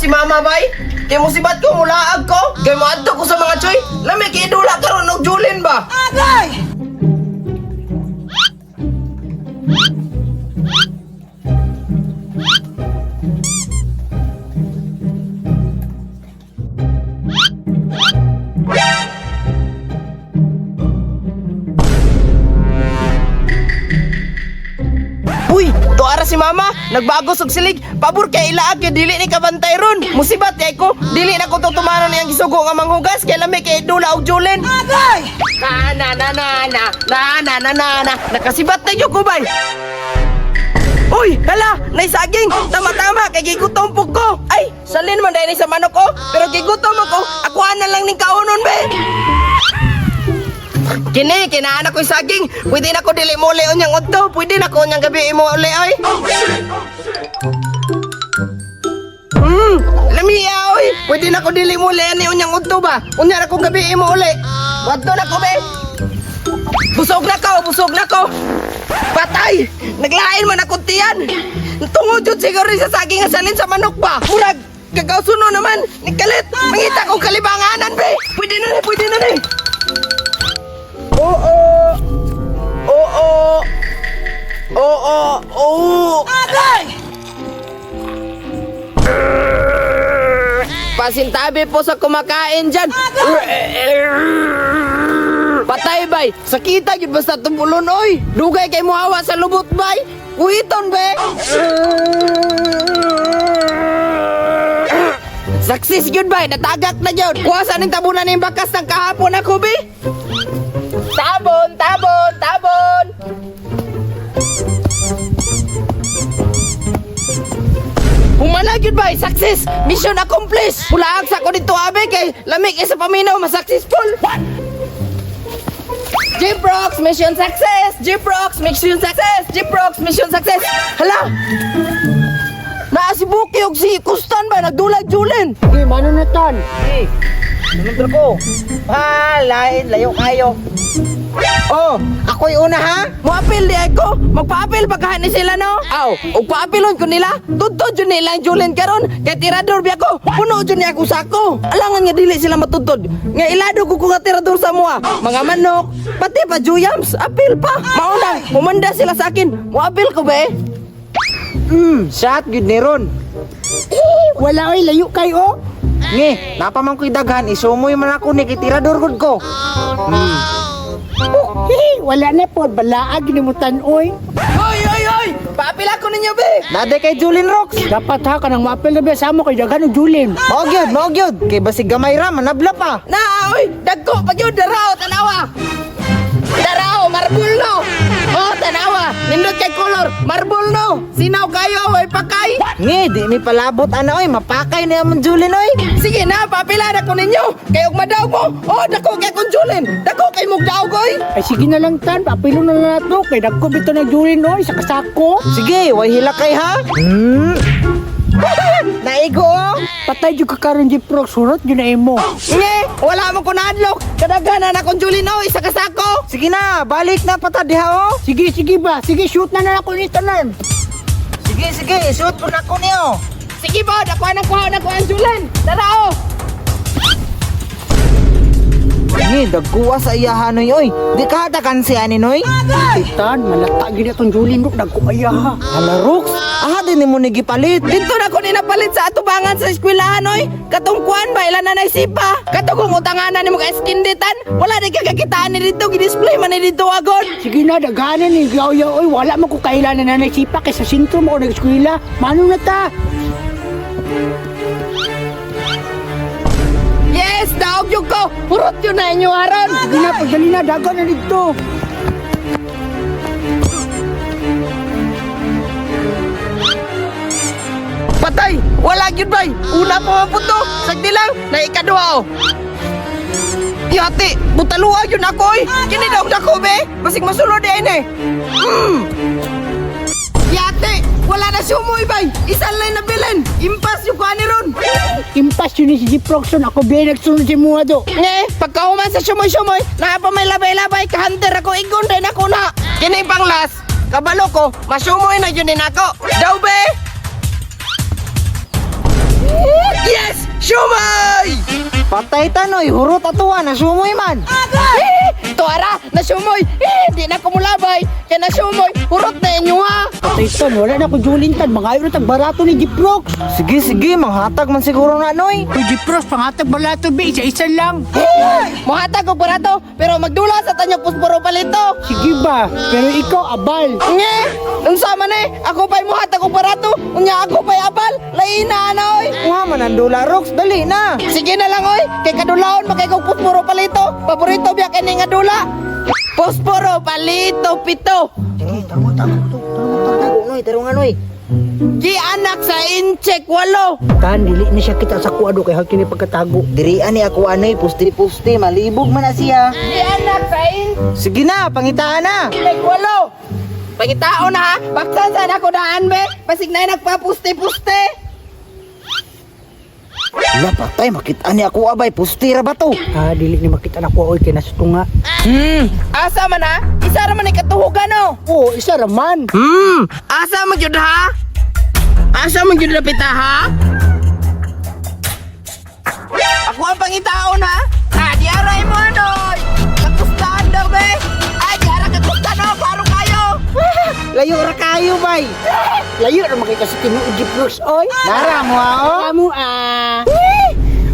si mama bay? Kay musibat ko mulaag ko. Kay moadto ko sa mga choy. Lami kay dula karon og Julin ba? Agay! Uy, tuara si mama, nagbago og silig. Pabor kay ilaag kay dili ni kabantay ron. Musibat kay ko, dili na ko tutumanon niyang gisugo nga manghugas kay lami kay dula og Julin. Agay! Na na na na na na na na na na nakasibat na gyud ko bay. Uy, hala, naisaging. Tama-tama kay gigutom pug ko. Ay, salin man dahil sa manok ko, pero gigutom ako. Akuan na lang ning kaunon be. Kini, kinaan ako saging. Pwede na ko dili mo uli unyang udto. Pwede na ko unyang gabi mo uli oy. Lami oy. Pwede na ko dili mo uli ani unyang udto ba? Unya na kong gabi mo uli. Wadto na ko be. Busog na ko, busog na ko. Patay! Naglain man akong tiyan. Tungod jud siguro sa saging nga salin sa manok ba? Murag kagausuno naman. Nikalit, mangita kong kalibanganan be. Pwede na ni, pwede na ni. Oo. Oo. Oo. Oo. Agay! Pasintabi po sa kumakain dyan. Patay bay, sakita gyud basta tumulon oy. Dugay kay muhawa sa lubot bay. Kuhiton be. Success gyud bay, natagak na gyud. Kuha sa ning tabunan ning bakas ng kahapon ako be. Tabon, tabon, tabon. Humana gyud bay, success. Mission accomplished. Pulaag sa ko dito abe kay lamig isa paminaw ma-successful. Jeprox, mission success! Jeprox, mission success! Jeprox, mission success! Hala! Naa si Buki og si Kustan ba nagdulag Julen? Sige, mano na tan? Eh, sunod ko. Ah, lain, layo kayo. Oh, ako'y una ha? Muapil di ako. Magpaapil pagkahan ni sila no? Aw, ug paapilon ko nila. Tudtod jud nila ang Julen karon. Kay tirador biya ko. Puno jud niya ako sako. Alangan nga dili sila matudtod. Nga ilado ko nga tirador sa mua. Mga manok, pati pa juyams, apil pa. Mauna, mumanda sila sa akin. Muapil ko ba eh? Shot gyud ni ron. Eh, wala oy, layo kayo. Nge, napaman ko'y daghan, isumoy man ako ni kay tirador gud ko. Oh, eh, wala na po, balaag ni mo tan oy. Hoy, hoy, hoy! Paapil ako ninyo be! Nade kay Julin Rocks. Dapat ha, kanang maapil na biya sa mo kay daghan og Julin. Mao gyud, mao gyud. Kay basig gamay ra manabla pa. Na, oy! Dagko pag yun, darao, tanawa! Darao, marble no! Oh, tanawa! Nindot kay color, marble no! Sinaw kayo, oy, pakay! Nge, di mi palabot ana oy, mapakay na among Julin oy. Sige na, papila na ko ninyo! Kay og madaog mo! Oh, dako kay kong Julin! Dako kay mong daog, oy! Ay sige na lang tan, paapilo na lang nato kay dagko bito na Julin oy sa kasako. Sige, way hila kay ha. Naigo oh. Patay jud ka karon Jeprox, surot jud na imo. Nge, wala mo ko naadlok! Kadaghanan na kong Julin, oy, sa kasako! Sige na, balik na pata diha oh. Sige, sige ba? Sige, shoot na na ako ni tanan. Sige, sige, shoot po na ko niyo. Sige po, dako na kuha na ko ang Julin! Darao! Nge, dagkuha sa iyahan oy oy. Di ka hatakan si ani noy. Tan, malata gyud atong Julin dok dagko aya ha. Hala Rocks, aha din nimo ni gipalit. Dito na ko ninapalit sa atubangan sa eskwelahan oy. Katong kuan ba ila na naisipa. Katong utanganan nimo ka skinditan, wala di ka kakitaan ni dito, gi-display man ni dito agod. Sige na, daghanan ni Gawya oy, wala man ko kailan na nanay sipa kay sa sentro mo ko nag-eskwela. Mano na ta? Yes, daog yung ko. Purot yun na inyo aron. Sige na, pagdali na, dagan na dito. Patay, wala gyud bay. Una pa man pud to. Sagdi lang, na ikaduha oh. Yati, butalua yun ako oy. Kini daog dako be. Basig masulod di ini. Yati, wala na sumoy bay. Isa lang na bilin. Impas yung kuha ni ron. Impas yun ni si Jeproxon, ako biya nagsunod si mua do. Nge, pagkahuman sa sumoy-sumoy, naa pa may labay-labay, kahunter ako, igon din ako na. Kini pang last, kabalo ko, masumoy na yun din ako. Daw be! Siomay! Patay ta, Noy, hurot atuwa na sumoy man. Eh, tuara, nasumoy. Eh, di na kumulabay. Kaya nasumoy, hurot na inyo ha. Patay tan, wala na ko julin tan. Mangayo na tag barato ni Jiprox. Sige, sige, manghatag man siguro na, Noy. Uy, Jiprox, pangatag barato be, isa-isa lang. Eh, muhatag og barato, pero magdula sa tanyog pusporo palito. Sige ba, pero ikaw abal. Nge, unsa man eh, ako pa'y muhatag og barato, unya ako pa'y abal, laina na oy. Kuha man ang dula, Rox, dali na. Sige na lang oy, kay kadulaon makay kog pusporo palito. Paborito biya kini nga dula. Pusporo palito pito. Sige, tarungan, tarungan, tarungan, tarungan, Noy, tarungan, Noy. Gi anak sa incheck walo. Tan, dili na siya kita sa kuado kay hagkin ni pagkatago. Diri ani ako anoy, pusti-pusti, malibog man na siya. Gi anak sa incheck Sige na, pangitaan na. walo. Pangitaon ha, baksan sana ako daan be. Pasig na nagpapuste-puste. Wala, patay, makita ni ako abay, pusti ra ba to? Ah, dili ni makita na ko oy kay nasa tunga. Asa man ha? Isa ra man ni katuhugan no. Oh, isa ra man. Asa man gyud ha? Asa man gyud lapita ha? Ako ang pangitaon ha? Ah, di aray mo noy. Kakustaan daw be. Ay, di ara kakustaan no, klaro kayo. Layo ra kayo, bay. Layo ra makita sa tinuod Jiprox oy. Nara mo ah, oh. Amo ah.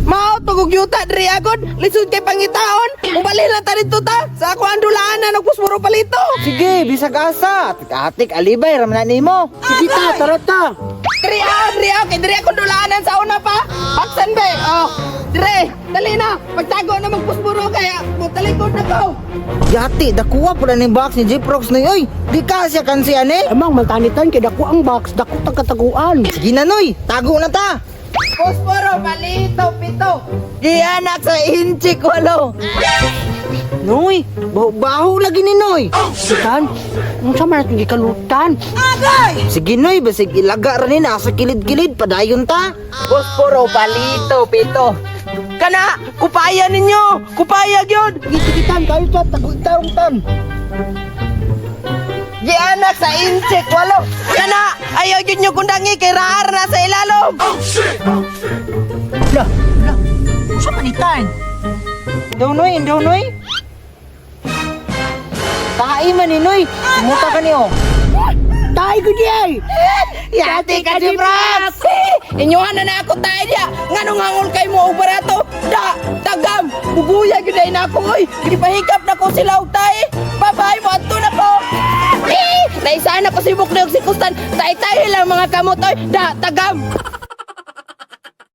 Mao tugog yuta diri agod. Lisod kay pangitaon. Mubalhin lang ta dito ta. Sa ako ang dulaan na nagpuspuro palito. Sige, bisag asa. Atik-atik, alibay, ramna nimo. Sige ta, tara ta. Diri ah, diri ah, kay diri akong dulaanan sa una pa. Baksan be. Oh, dire, dali na. Pagtago na magpuspuro kaya mutalikod na ko. Yati, dakuha pula ning box ni Jeprox noy. Oy, di ka siya kansi ani. Amang maltanitan kay dako ang box, dako tag kataguan. Sige na, Noy, tago na ta. Posporo, palito, pito. Gianak sa inchik walo. Noy, baho-baho lagi ni Noy. Tan, unsa man atong gikalutan? Sige, Noy, basig ilaga ra ni nasa kilid-kilid padayon ta. Posporo, palito, pito. Kana, kupaya ninyo. Kupaya gyud. Sige, sige tan, kayo ta, tago tarong tan. Gianak sa inchik walo. Kana, ayaw gyud nyo kundangi kay raar na sa ilalom. La, la. Unsa man ni tan? Daw, Noy, daw, Noy. Tae man ni Noy. Sumuta ka ni oh. Tayo ko di ay. Yati ka di Brax! Inyuhan na na ako tayo niya! Nganong hangol kay mo og barato? Da! Tagam! Bubuya gyud ay nako oy! Gipahikap na ko sila og tae! Babay mo adto na ko! Eh! Naisaan na ko si Bukli og si Kustan! Tay-tay lang mga kamot oy! Da! Tagam!